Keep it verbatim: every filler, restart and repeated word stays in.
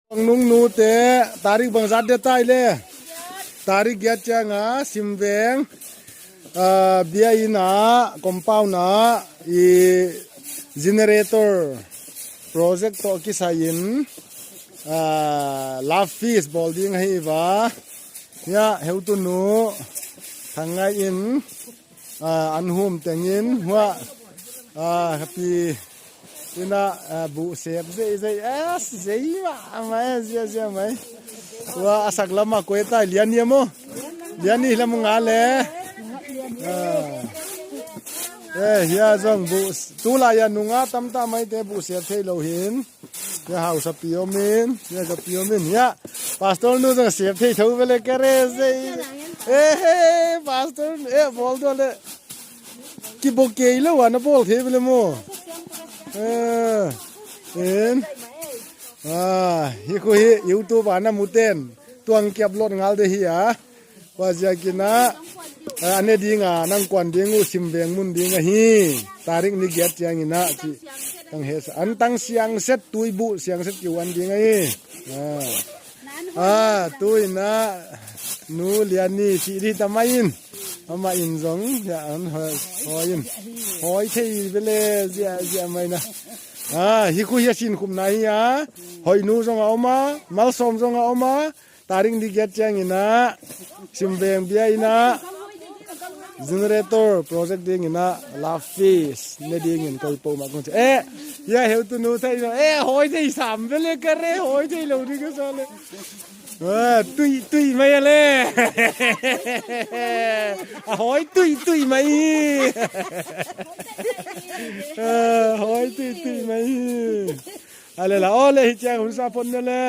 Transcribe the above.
Nung nu te, tarik bangzah ding tai le. Tarik giat chiang a, Simveng, ah, bia inn a, compound a, i generator project toh kisai in, ah, love feast bawl ding ahi ua. Hiai, heutunu, Thangngai in, ah, an hum teng in, huai, ah, happy inn a, ah, buh sep zeizei, ah, zei mahmah, ziazia mai. Huai a sak lam a koi tai, Liani maw. Liani lam nga le. Ah. Eh, hiai zong buh, tulai a nung a tamta mai te buh sep theilou hi'n. Hiai hausapi om in, hiai ka pi om in, hiai. Pastor nu zong sep thei thou vele ka re zei. Eh, hey, pastor, eh, bawl dua le. Ki bo kei lou ana bawl thei vele maw. Eh, en. Ah, hi khu hi YouTube ana mu ten. Tuang kiap lot ngal de hi a. Huaiziakin a, ah, a ne ding a, nang kuan ding uh Simveng mun ding ahi. Tarik ni giat chiang in a, chi. Tang he sa, an tang siang set, tui buh siang set kiuan ding ahi. Ah. Ah, tu in a, nu Liani chi di ta mai in. Amah in zong, hiai an hoi, hoi in. Hoi thei vele, zia, zia mai na. Ah, hi khu hiai sin khum na hi a. Hoi nu zong a om a, Malsom zong a om a. Tarik ni giat chiang in a, Simveng bia inn a, generator project ding in a, love feast ne ding in koi po ma kong che. Eh, hiai heutunu thei lo. Eh, hoi thei sam vele ka re, hoi theilou ding ka sa le. Ah, tui, tui mai a le. Ah, hoi tui, tui mai. Ah, hoi tui, tui mai. Ale la, ole hi chiang hun sa phot ne le.